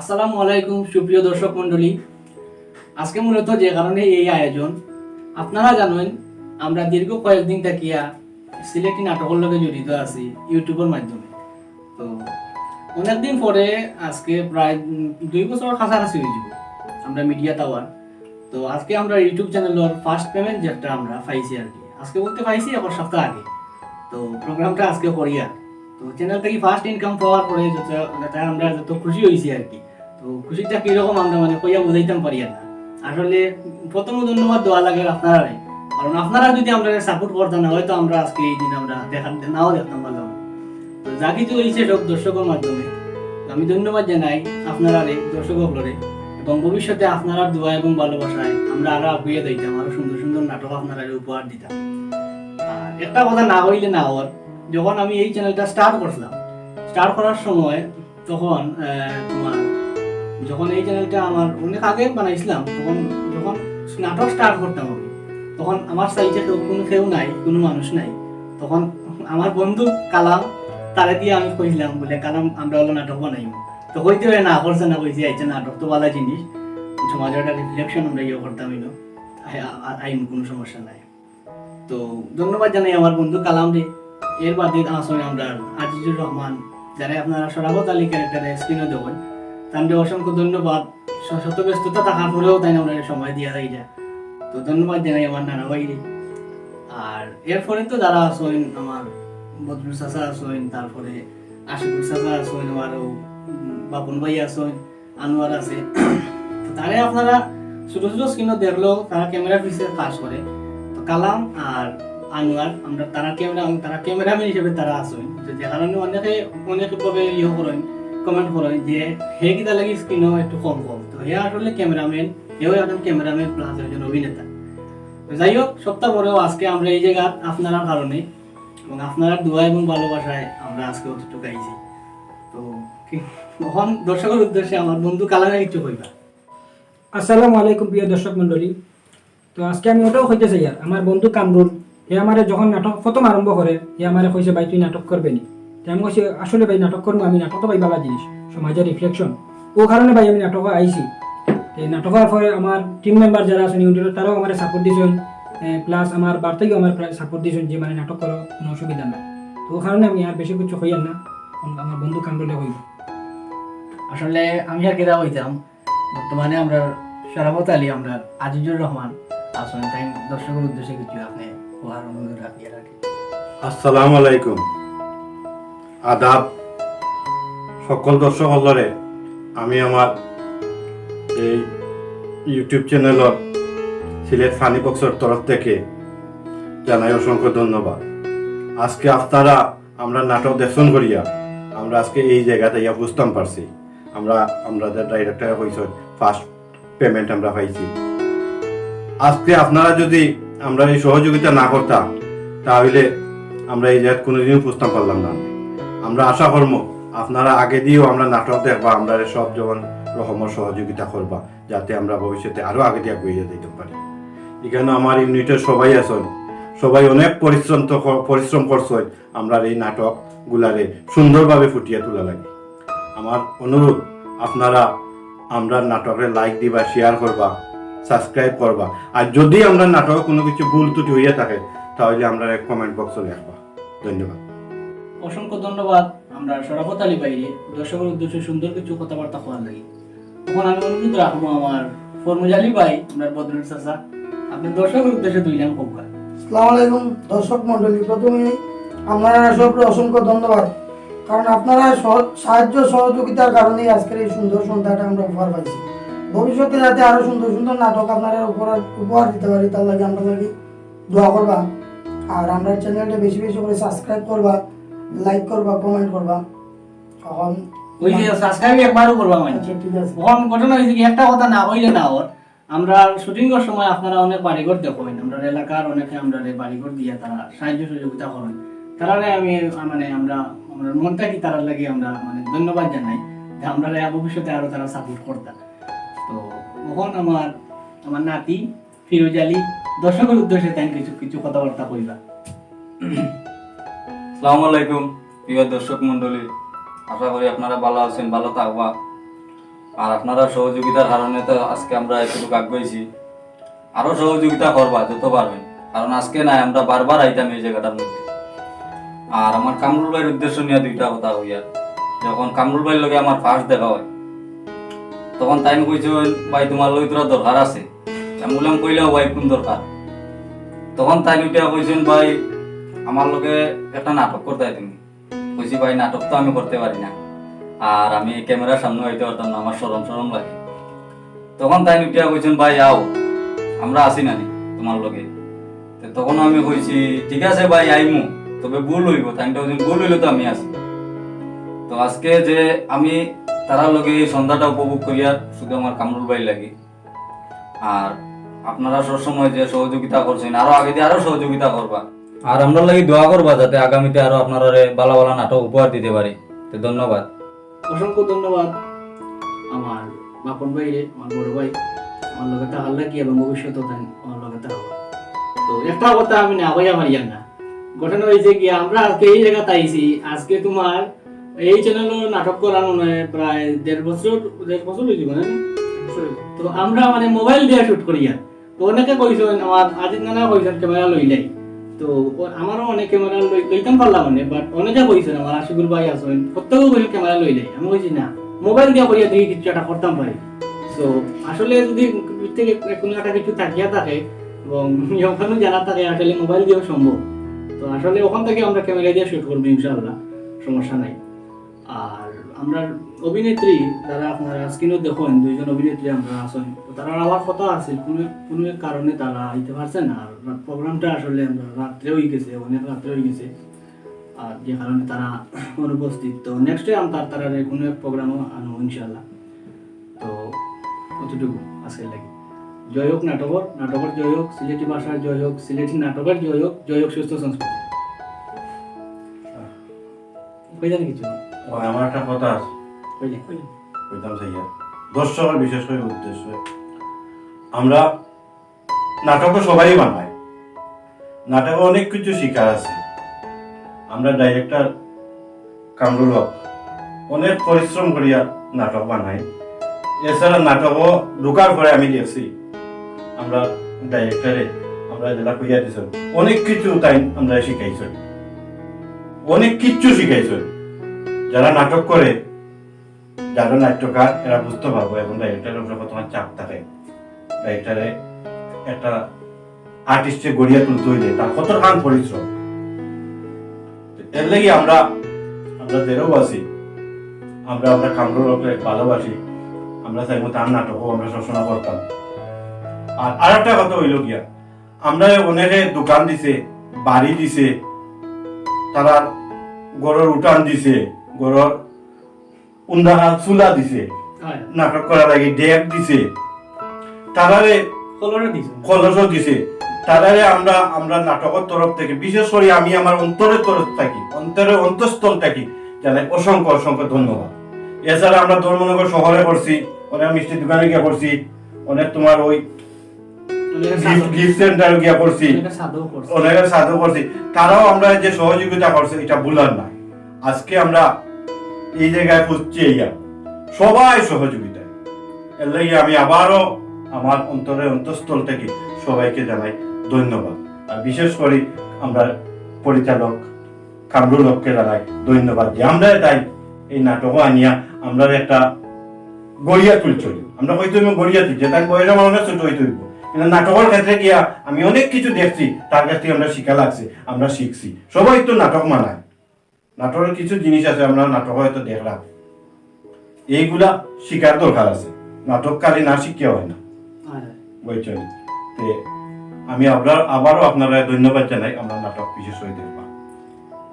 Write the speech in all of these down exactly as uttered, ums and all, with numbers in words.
আসসালামু আলাইকুম সুপ্রিয় দর্শক মণ্ডলী, আজকে মূলত যে কারণে এই আয়োজন, আপনারা জানেন আমরা দীর্ঘ কয়েকদিন থাকিয়া সিলেটি নাটকর লগে জড়িত আছি YouTube-র মাধ্যমে। তো অনেকদিন পরে আজকে প্রায়, উম, দুই বছর কাছাকাছি অই যাইবো আমরা মিডিয়া টাওয়ার। তো আজকে আমরা YouTube channel-র first payment যেটা আমরা পাইছি আর কি, আজকে বলতে পাইছি এক সপ্তাহ আগে। তো program-টা আজকে করিয়ার। তো channel থাকি first income পাওয়ার পরে যত, যাতে আমরা যত খুশি অইছি আর কি। তো খুশিটা কিরকম আমরা মানে কইয়া বুঝাইতাম পারিয়ার না। আসলে প্রথম ধন্যবাদ দেওয়া লাগে আপনারারে, কারণ আপনারা যদি আমরারে support করতা না, হয়তো আমরা আজকে এই দিন আমরা দেখা, নাও দেখতাম পারলাম। তো যা কিছু অইছে সব দর্শকর মাধ্যমে। তো আমি ধন্যবাদ জানাই আপনারারে, দর্শক অকলরে, এবং ভবিষ্যতে আপনারার দোয়া এবং ভালোবাসায় আমরা আরো আগুইয়া যাইতাম, আরো সুন্দর সুন্দর নাটক আপনারারে উপহার দিতাম। আর একটা কথা না কইলে না অর, যখন আমি এই channel-টা start করছিলাম, start করার সময় তখন, আহ, তোমার, যখন এই channel-টা আমার অনেক আগে বানাইছিলাম, তখন যখন নাটক start করতাম আমি, তখন আমার side-এ কেউ, কোনো কেউ নাই, কোনো মানুষ নাই। তখন আমার বন্ধু কালাম, তারে দিয়া আমি কইছিলাম, বলে, "কালাম, আমরা অলা নাটক বানাইমু।" তো কইতে অয় না করছে না, কইছে, "আচ্ছা, নাটক তো ভালা জিনিস, সমাজর একটা reflection আমরা ইয়ে করতাম, ইনো, আই-, আ-, আ-, আইমু, কোনো সমস্যা নাই।" তো ধন্যবাদ জানাই আমার বন্ধু কালামরে। এর বাদে আছইন আমরার আজিজুর রহমান, যারে আপনারা শরাফত আলী character-এ screen-ও দেখইন। তানরে অসংখ্য ধন্যবাদ। শ-, শত ব্যস্ততা থাকার পরেও তাইন আমরারে সময় দিয়া যাইরা। তো ধন্যবাদ জানাই আমার নানা ভাইরে। আর এরপরে তো যারা আছইন, আমার বদরুল চাচা আছইন, তারপরে আশিকুর চাচা আছইন, আমারও, উম, বাপন ভাই আছইন, আনোয়ার আছে। তো তারে আপনারা ছোট ছোট screen-ও দেখলেও তারা camera পিছে কাজ করে। তো কালাম আর আনোয়ার, আমরা তারা camera, তারা cameraman হিসেবে তারা আছইন। তো যে কারণে অনেকে, অনেক ভাবে ইয়ে করইন, comment করইন যে হে কিতা লাগি screen-ও একটু কম কম। তো হে আসলে cameraman, হেও একজন cameraman plus একজন অভিনেতা। তো যাই হোক, সপ্তাহ পরেও আজকে আমরা এই জায়গা আপনারার কারণে এবং আপনারার দোয়া এবং ভালোবাসায় আমরা আজকে অতটুকু আইছি। তো কি, এখন দর্শকর উদ্দেশ্যে আমার বন্ধু কালামে কিছু কইবা। আসসালামু আলাইকুম প্রিয় দর্শক মণ্ডলী। তো আজকে আমি ওটাও কইতে চাই আর, আমার বন্ধু কামরুল, হে আমারে যখন নাটক প্রথম আরম্ভ করে, হে আমারে কইছে, "ভাই, তুই নাটক করবে নি?" তো আমি কইছি, "আসলে ভাই, নাটক করবো আমি, নাটক তো ভাই ভালা জিনিস, সমাজর reflection।" ও কারণে ভাই আমি নাটকো আইছি। তো নাটকর পরে আমার team member যারা আছইন ইউনিটর, তারাও আমারে support দিছইন, এ, plus আমার বাড়ির থাকি আমারে প্রায় support দিছইন যে মানে নাটক করো, কোনো অসুবিধা নাই। তো ও কারণে আমি আর বেশি কিছু কইয়ার না, আমার বন্ধু কামরুলে কইব। আসলে আমি আর কিতা কইতাম, বর্তমানে আমরা শরাফত আলী, আমরা আজিজুর রহমান আছইন, তাইন দর্শকর উদ্দেশ্যে কিছু আপনি কওয়ার অনুরোধ রাখি আর কি। আসসালামু আলাইকুম, আদাব। সকল দর্শক অকলরে আমি আমার এই YouTube channel-র সিলেট ফানি বক্সর তরফ থেকে জানাই অসংখ্য ধন্যবাদ। আজকে আপনারা আমরা নাটক দেখছইন করিয়া আমরা আজকে এই জায়গাত আইয়া বুঝতাম পারছি। আমরা, আমরা যে director-এ কইছইন first payment আমরা পাইছি। আজকে আপনারা যদি আমরা এই সহযোগিতা না করতা, তাহলে আমরা এই জায়গাত কোনোদিনও পৌঁছতাম পারলাম না। আমরা আশা করমু আপনারা আগে দিয়েও আমরা নাটক দেখবা, আমরা সব যেমন রকমের সহযোগিতা করবা, যাতে আমরা ভবিষ্যতে আরো আগে দিয়ে এগিয়ে যেতে পারি। এখানে আমার ইউনিটের সবাই আছইন, সবাই অনেক পরিশ্রম তো ক-, পরিশ্রম করছইন। আমরার এই নাটকগুলারে সুন্দরভাবে ফুটিয়ে তোলা লাগে। আমার অনুরোধ, আপনারা আমরার নাটকরে like দিবা, share করবা, subscribe করবা। আর যদি আমরার নাটকে কোনো কিছু ভুল ত্রুটি হইয়া থাকে, তাহলে আমরারে comment box-ও লেখবা। ধন্যবাদ। অসংখ্য ধন্যবাদ আমরার শরাফত আলী ভাইরে দর্শকর উদ্দেশ্যে সুন্দর কিছু কথাবার্তা কওয়ার লাগি। এখন আমি অনুরোধ রাখমু আমার ফরমুজ আলী ভাই, আমরার বদরুল চাচা, আপনি দর্শকর উদ্দেশ্যে দুই লাইন কউক্কা। আসসালামু আলাইকুম দর্শক মণ্ডলী, প্রথমেই আপনারা সবরে অসংখ্য ধন্যবাদ, কারণ আপনারা সহ-, সাহায্য সহযোগিতার কারণেই আজকের এই সুন্দর সন্ধ্যাটা আমরা উপহার পাইছি। ভবিষ্যতে যাতে আরো সুন্দর সুন্দর নাটক আপনারা উপহার, উপহার দিতে পারি, তার লাগি আমরা লাগি দোয়া করবা। আর আমরার channel-টা বেশি বেশি করে subscribe করবা, like করবা, comment করবা। এখন ওই যে subscribe একবারও করবা মানে। আচ্ছা, ঠিক আছে। এখন ঘটনা হয়েছে কি, একটা কথা না কইলে না অর, আমরা shooting-র সময় আপনারা অনেক বাড়িঘর দেখইন, আমরার এলাকার অনেকে আমরারে বাড়িঘর দিয়া তারা সাহায্য সহযোগিতা করইন। তারারে আমি, আহ, মানে আমরা, আমরার মন থাকি তারার লাগি আমরা মানে ধন্যবাদ জানাই যে আমরারে ভবিষ্যতে আরো তারা support করতা। তো এখন আমার, আমার নাতি ফিরোজ আলী দর্শকর উদ্দেশ্যে তাইন কিছু, কিছু কথাবার্তা কইবা। আসসালামু আলাইকুম প্রিয় দর্শক মণ্ডলী, আশা করি আপনারা ভালা আছইন, ভালা থাকবা। আর আপনারার সহযোগিতার কারণে তো আজকে আমরা এতটুকু আগুয়াইছি। আরো সহযোগিতা করবা যত পারবেন, কারণ আজকে নায়, আমরা বারবার আইতাম এই জাগাটার মধ্যে। আর আমার কামরুল ভাইর উদ্দেশ্য নিয়া দুইটা কথা কইয়ার। যখন কামরুল ভাইর লগে আমার first দেখা অয়, তখন তাইন কইছইন, "ভাই, তুমার লগে থুড়া দরকার আছে।" আমি কইলাম, "কইলাও ভাই, কুন দরকার?" তখন তাইন উঠিয়া কইছইন, "ভাই, আমার লগে একটা নাটক করতায় তুমি।" কইছি, "ভাই, নাটক তো আমি করতে পারি না, আর আমি camera-র সামনে আইতে পারতাম না, আমার শরম শরম লাগে।" তখন তাইন উঠিয়া কইছইন, "ভাই, আও, আমরা আছি নানি তুমার লগে।" তে তখন আমি কইছি, "ঠিক আছে ভাই, আইমু, তবে ভুল অইবো।" তাইন কইছইন, "ভুল অইলে তো আমি আছি।" তো আজকে যে আমি তারার লগে এই সন্ধ্যাটা উপভোগ করিয়ার শুধু আমার কামরুল ভাইর লাগি। আর আপনারা সবসময় যে সহযোগিতা করছইন, আরো আগেদি আরো সহযোগিতা করবা। আর আমরার লাগি দোয়া করবা যাতে আগামীতে আরো আপনারারে ভালা ভালা নাটক উপহার দিতে পারি। তো ধন্যবাদ। অসংখ্য ধন্যবাদ আমার বাপন ভাইরে, আমার বড় ভাই, আমার লগে থাকার লাগি এবং ভবিষ্যতেও তাইন আমার লগে থাকবা। তো একটা কথা আমি না কইয়া পারিয়ার না, ঘটনা অইছে কি, আমরা আজকে এই জাগাত আইছি, আজকে তুমার এই channel-ও নাটক করার মনে অয় প্রায় দেড় বছর, দেড় বছর অইযিবো না? তো আমরা মানে mobile দিয়া shoot করিয়ার। তো অনেকে কইছইন, আমার আজিজ নানা কইছইন camera লইলাই। তো ও-, আমারও অনেক camera লই-, লইতাম পারলাম অনে, but অনেকে কইছইন, আমার আশিকুর ভাই আছইন, প্রত্যেকে কইছইন camera লইলাই। আমি কইছি, "না, mobile দিয়া করিয়া দেখি কিচ্ছু একটা করতাম পারি।" So আসলে যদি থেকে কুনু একটা কিছু থাকিয়া থাকে এবং ওখানেও জানা থাকে, আসলে mobile দিয়াও সম্ভব। তো আসলে ওখান থাকি আমরা camera দিয়া shoot করবো ইনশাআল্লাহ, সমস্যা নাই। আর আমরার অভিনেত্রী, যারা আপনারা screen-ও দেখইন, দুইজন অভিনেত্রী আমরার আছইন, তো তারার আবার কথা আছিল, কুনু, কুনু এক কারণে তারা আইতে পারছে না। আর program-টা আসলে আমরা রাত্রে অইগেছে, অনেক রাত্রে অইগেছে, আর যে কারণে তারা অনুপস্থিত। তো next time তার, তারারে কুনু এক program-ও আনবো ইনশাআল্লাহ। তো অতটুকু আজকের লাগি। জয় হোক নাটকর, নাটকর জয় হোক, সিলেটি ভাষার জয় হোক, সিলেটি নাটকের জয় হোক, জয় হোক সুস্থ সংস্কৃতি। কইতা নি কিছু? ও, আমার একটা কথা আছে। কইলে, কইলে। কইতাম চাইয়া। দর্শকের বিশেষ করে উদ্দেশ্যে। আমরা নাটক তো সবাই বানাই। নাটকে অনেক কিছু শিখার আছে। আমরা director কামরুল হক অনেক পরিশ্রম করিয়া নাটক বানাই। এছাড়া নাটকও ঢুকার পরে আমি দেখছি, আমরা director-এ আমরা যেটা কইয়া দিছইন, অনেক কিছু তাইন আমরা শিখাইছইন, অনেক কিছু শিখাইছইন। যারা নাটক করে, যারা নাট্যকার, এরা বুঝতে পারবো। এখন director-এর উপরে কত চাপ থাকে, director-এ একটা artist-এ গড়িয়া তুলতে হইলে তার কতখান পরিশ্রম। এর লাগি আমরা, আমরা যেরাও আছি, আমরা, আমরা কামরুল হকরে ভালোবাসি। আমরা চাইবো তার নাটকও আমরা সবসময় করতাম। আর আরেকটা কথা হইল গিয়া, আমরা অনেকে দোকান দিছে, বাড়ি দিছে, তারা ঘরর উঠান দিছে, ঘরর উন্দাহাত চুলা দিছে, হয়। নাটক করার লাগি ডেক দিছে, তারারে খলসও দিছে। খলসও দিছে, তারারে আমরা, আমরা নাটকের তরফ থেকে, বিশেষ করে আমি আমার অন্তরের তরফ থাকি, অন্তরের অন্তঃস্থল থাকি জানাই অসংখ্য, অসংখ্য ধন্যবাদ। এছাড়া আমরা ধর্মনগর শহরে করছি, অনেক মিষ্টি দোকানে গিয়া করছি, অনেক তোমার ওই অনেকে gift, সাধু। Gift center-এ গিয়া করছি, অনেকে সাধু করছে। অনেকে সাধু করছি। তারাও আমরা যে সহযোগিতা করছে, এটা ভুলার নাই। আজকে আমরা এই জায়গায় পৌঁছে ইয়া সবাই সহযোগিতায়। এর লাগি আমি আবারও আমার অন্তরের অন্তঃস্থল থেকে সবাইকে জানাই ধন্যবাদ। আর বিশেষ করে আমরা পরিচালক কামরুল হককে জানাই ধন্যবাদ যে আমরা তাই এই নাটকও আনিয়া আমরা একটা গড়িয়া তুলছি। আমরা হয়তো আমি গড়িয়া তুলছি, তাই বয়স আমার অনেক ছোট হইতে হইব, কিন্তু নাটকের ক্ষেত্রে গিয়া আমি অনেক কিছু দেখছি, তার কাছ থেকে আমরা শিক্ষা লাগছে, আমরা শিখছি। সবাই তো নাটক বানায়, নাটকের কিছু জিনিস আছে আমরা নাটক হয়তো দেখলাম, এইগুলা শিখার দরকার আছে, নাটক খালি না শিখিয়া হয় না। হয়, হয়। বুঝছেন? তে আমি আবার, আবারও আপনারা ধন্যবাদ জানাই, আমরা নাটক বিশেষ করে দেখবা।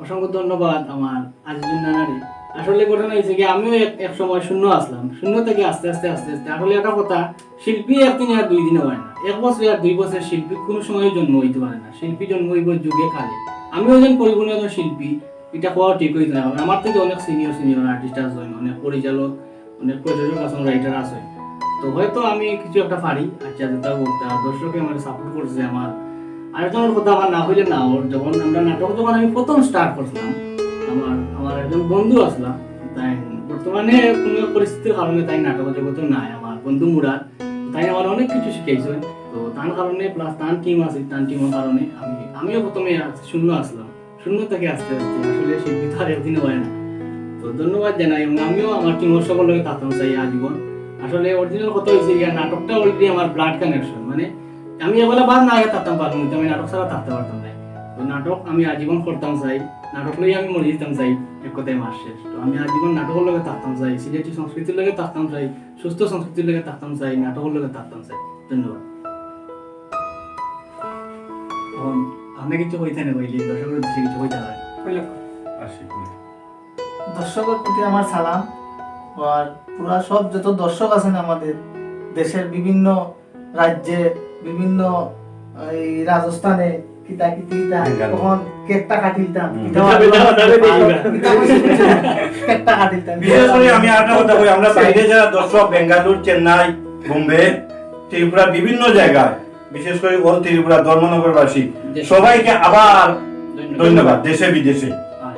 অসংখ্য ধন্যবাদ আমার আজিজুল নানারে। আসলে ঘটনা হয়েছে কি, আমিও এক, এক সময় শূন্য আসলাম, শূন্য থেকে আস্তে আস্তে, আস্তে আস্তে, আসলে একটা কথা, শিল্পী একদিনে আর দুই দিনে হয় না, এক বছরে আর দুই বছরে শিল্পী কোনো সময় জন্ম হইতে পারে না। শিল্পী জন্ম হইব যুগে কালে। আমিও একজন পরিপূর্ণ একজন শিল্পী, এটা কওয়া ঠিক হইতো না, কারণ আমার থেকে অনেক senior senior artist আছেন, অনেক পরিচালক, অনেক প্রযোজক আছেন, writer আছেন। তো হয়তো আমি কিছু একটা পারি, আচ্ছা, যেটা হোক, তা দর্শকে আমার support করছে। আমার আরেকজনের কথা আমার না হইলে না, ওর যখন আমরা নাটক, যখন আমি প্রথম start করছিলাম, আমার, আমার একজন বন্ধু আসলাম, তাই বর্তমানে কোনো এক পরিস্থিতির কারণে তাই নাটক জগতে নাই। আমার বন্ধু মুরাদ, তাই আমার অনেক কিছু শিখাইছে। তো তার কারণে, প্লাস তার টিম আছে, তার টিমের কারণে আমি, আমিও প্রথমে শূন্য আসলাম, শূন্য থেকে আস্তে আস্তে আসলে শিল্পী তো আর একদিনে হয় না। তো ধন্যবাদ জানাই, এবং আমিও আমার টিমের সকল লগে থাকতাম চাই আজীবন। আসলে অরিজিনাল কথা হয়েছে গিয়া, নাটকটা অলরেডি আমার ব্লাড কানেকশন, মানে আমি এগুলা বাদ না গিয়া থাকতাম পারতাম, কিন্তু আমি নাটক ছাড়া থাকতে পারতাম না। তো নাটক আমি আজীবন করতাম চাই, নাটক লইয়া আমি মরি যেতাম চাই, এক কথায় মাস শেষ। তো আমি আজীবন নাটকের লগে থাকতাম চাই, সিলেটি সংস্কৃতির লগে থাকতাম চাই, সুস্থ সংস্কৃতির লগে থাকতাম চাই, নাটকের লগে থাকতাম চাই। ধন্যবাদ। এখন আপনি কিছু কইতে না কইলে দর্শকের উদ্দেশ্যে কিছু কইতে হয়। আশিক ভাই। দর্শকের প্রতি আমার সালাম। আর পুরা সব যত দর্শক আছেন আমাদের দেশের বিভিন্ন রাজ্যে, বিভিন্ন এই রাজস্থানে কিতা কিতি কিতা, বেঙ্গালুরু। তখন কেকটা কাটিলতাম। হুম। কিতা বেটা, বেটা, বেটা, বেটা। কিতা কইছি বুঝছো না? কেকটা কাটিলতাম। বিশেষ করে আমি আরেকটা কথা কই, আমরা বাইরে যারা দর্শক, বেঙ্গালুরু, চেন্নাই, বোম্বে, ত্রিপুরা, বিভিন্ন জায়গায়, বিশেষ করে অল ত্রিপুরা, ধর্মনগরবাসী, জি। সবাইকে আবার ধন্যবাদ। ধন্যবাদ, দেশে বিদেশে। হ্যাঁ।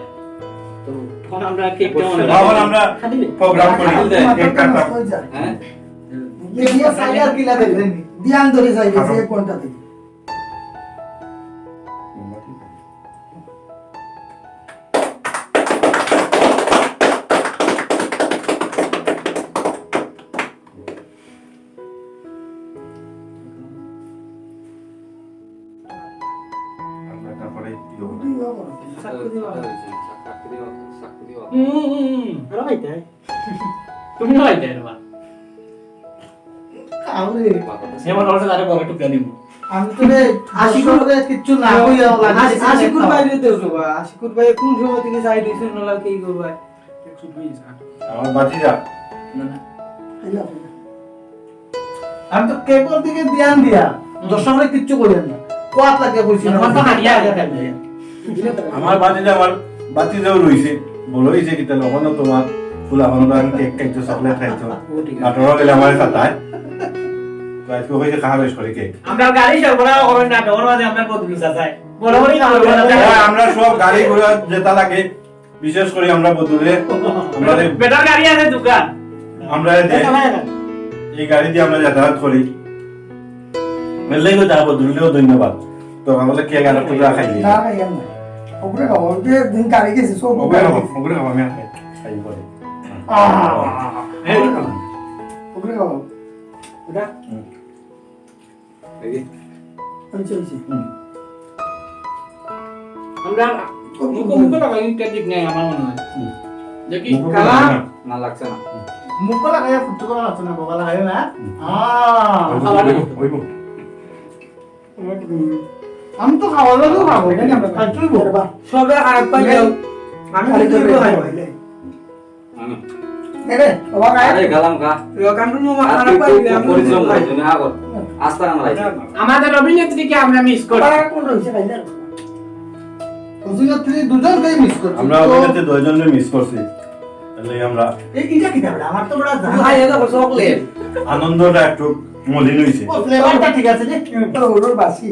তো তখন আমরা কেকটা অন এখন আমরা কাটিলে? প্রোগ্রাম করি, কাটিলে। কেক কাটা। হ্যাঁ? ইয়ে, ইয়ে, সাইডে আর কিলা দেখলেন? ধ্যান ধরে যাই গেছে, এক ঘন্টা থেকে। আপনার তারপরে কি হবে? হুম, হুম, হুম। আরো খাইতে হয়। তুমি না খাইতে পারবা। তাহলে এবার ওর সাথে আরো বড় টুকরা নিব। আমি তো রে আশিকুর ভাই কিচ্ছু না কইয়া লাগে। আশি-, আশিকুর ভাই রে দেছো বা, আশিকুর ভাই কোন সময় থেকে সাইড হইছে না লাগে কি করবা? আমার ভাতিজা। না, না। আমি তো কেকর দিকে ধ্যান দিয়া, হুম। দর্শকরে কিচ্ছু কইলেন না। কোয়াত লাগে কইছি না। তোমার তো হারিয়া গেছে। আমার ভাতিজা, আমার ভাতিজাও রইছে, বড় হইছে কিতা, লবণ তোমার ফুলা বান্ধব, আমি কেক খাইতো, চকলেট খাইতো। ও, ঠিক আছে। নাটোর গেলে আমার সাথে। তো আজকে হইছে খাওয়া বেশ করে কেক। আমরা গাড়ি সরবরাহ করেন না, ডবল মাঝে আমরা বদলু চাচায়। বড় বড়ই খাওয়া বেশ। হ্যাঁ, আমরা সব গাড়ি ঘোড়া যেটা লাগে, বিশেষ করে আমরা বদলে, আমরা যে বেটার গাড়ি আছে দোকান। আমরা এই যে এই গাড়ি দিয়ে আমরা যাতায়াত করি। মেললেই তো যাবো, দুললেও ধন্যবাদ। তো আমাদের কে গাড়ি টুকরা খাইলি? না, খাইলাম না। ওপরে খাবো, ওপরে দিন গাড়ি গেছে, সব ওপরে খাবো, ওপরে খাবো, আমি আর খাই, খাই পরে। আহ, ওপরে খাবো। ওপরে খাবো। এটা? হুম। এই যে। আচ্ছা, আচ্ছা। হুম। আমরা মুখো মুখো টাকা ইন্টার ঠিক নাই, আমার মনে হয়। হুম। দেখি, মুখো কালা? না। না, লাগছে না। মুখো লাগাইয়া ফুটু করা লাগছে না, বাবা লাগাইও না। হুম। আহ। ওইব, খাবার ওইব, ওইব। আমি তো খাওয়া দাওয়া খাবো, এখানে আমরা খাই, তুই বল। সবে খারাপ পাই যাও। আমি খালি তুই করে খাই। খাই। হুম। এরে, বাবা, খাই। আরে, গেলাম খা। লো, কান্টুর মামা আর খারাপ তুই পাই খুব না, আমি পরিশ্রম খাই। করিস, না কর। আস্তে আমরা খাই। আমাদের অভিনেত্রীকে আমরা মিস করি। আবার কোন রয়েছে, খাই না? অভিনেত্রী দুজনকেই মিস করছি। আমরা তো অভিনেত্রী দুজনকে মিস করছি। তাহলে আমরা এই, এটা কি ব্যাপার? আমার তো বড় জানা। ভাই, এটা তো চকলেট। আনন্দটা একটু মলিন হইছে। ও, ফ্লেভারটা ঠিক আছে রে। তো ওর বাসি।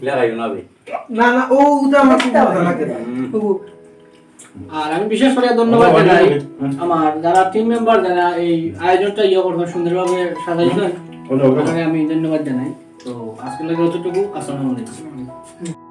লাগাইও না বে। না, না, ও, ওটা আমার খুব মজা লাগে। হুম। ও, আর আমি বিশেষ করে ধন্যবাদ ওটা জানাই ওটা হুম। আমার যারা টিম মেম্বার, যারা এই আয়োজনটা ইয়ে করছেন, সুন্দরভাবে সাজাইছেন, ওটা ওটা। তাদের আমি ধন্যবাদ জানাই। তো আজকের লাগি অতটুকু। আসসালামু আলাইকুম।